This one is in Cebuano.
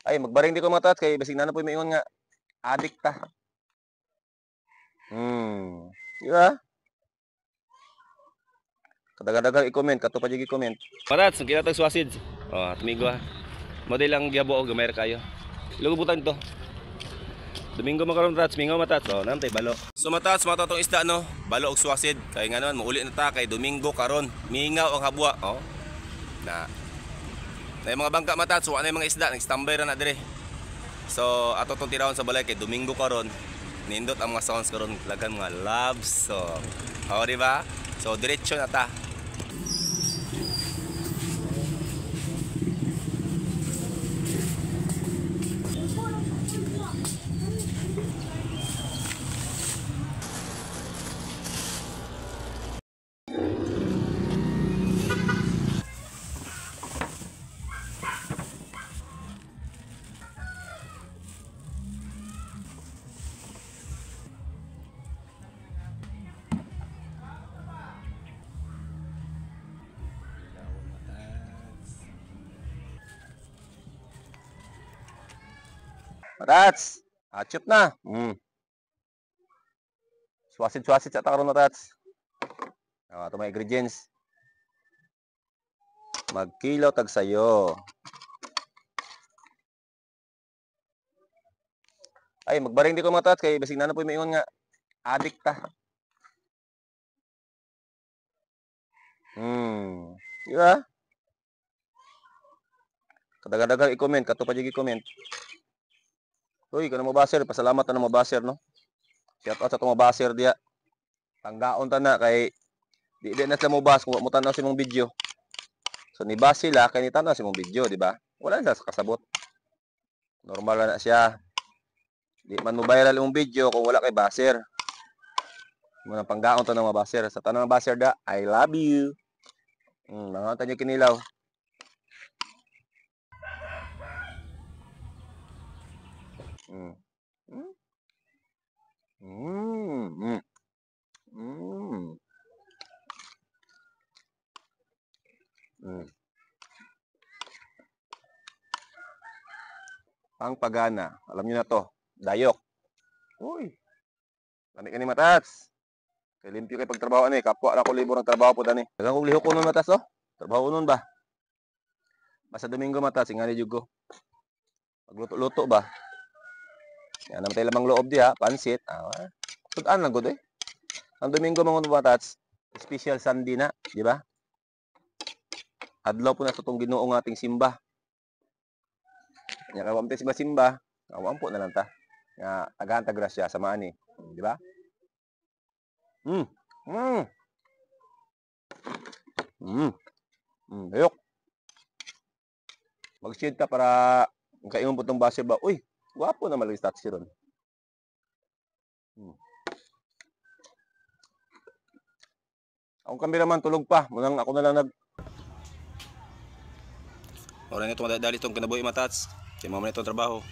Ay, magbaring di ko mga tats kay basig na po maingon nga adik ta. Di ba? Kadagan-dagan i-comment, kato pa jud i-comment. Parats, kita tag sausage. Oh, tumigo ha. Model lang giyabo og gamay ra kayo. Lugubutan to. Domingo man karon rats, mingaw matats. Oh, nantay balo. So matats, mata tong isda no, balo og sausage. Kay nga naman mauli na ta kay Domingo karon. Mingaw ang habwa, oh. Na. Na yung mga bangka matats, wa na yung mga isda, nag-standby ra na dire. So ato tong tirawon sa balay kay Domingo karon. Nindot ang mga sounds karon, lagan mga love song. Oh, di ba? So diretso na ta. Matats, achip na. Swasid-swasid sa takaroon matats. Oh, ito mga ingredients. Magkilo tag sayo. Ay, magbaring di ko matats kay basig na po maingon nga adik ta. Di ba? Kadagan-dagan i-comment, kato pa jud i-comment. Uy, kanang mabaser, pasalamat na mabaser no. Shout out sa atong mabaser diya. Tanggaon ta na kay di di na sila mobas kung mo tan-aw sa imong video. So ni bas sila kay ni tan-aw sa imong video, di ba? Wala na sa kasabot. Normal na siya. Di man mo viral imong video kung wala kay baser. Mo nang panggaon ta ng mga baser. Sa tanang baser da, I love you. Mga tanyo kinilaw. Pangpagana. Alam niyo na to. Dayok. Uy. Lami ka ni matats. Kay limpyo kay pagtrabaho ani. Kapwa ra ko libur ang trabaho po dani. Daghang kog lihok nun matas oh. Trabaho nun ba? Basta Domingo matats ingani jud ko. Pagluto-luto ba? Yan naman tayo lamang loob diha, pansit. Tudan lang gud eh. Ang Domingo mga matats, special Sunday na, di ba? Adlaw po na sa itong Ginoo nga ating simba. Nya kawam tayo simba-simba, kawam po na lang ta. Nga tagahan ta grasya sa maani, di ba? Ayok. Mag-shade ta para kaingon po tong base ba. Uy, gwapo na malagi stats ron. Akong cameraman tulog pa. Munang ako na lang nag Ora nito madali itong kinabuhi matats. Kay mama nito trabaho.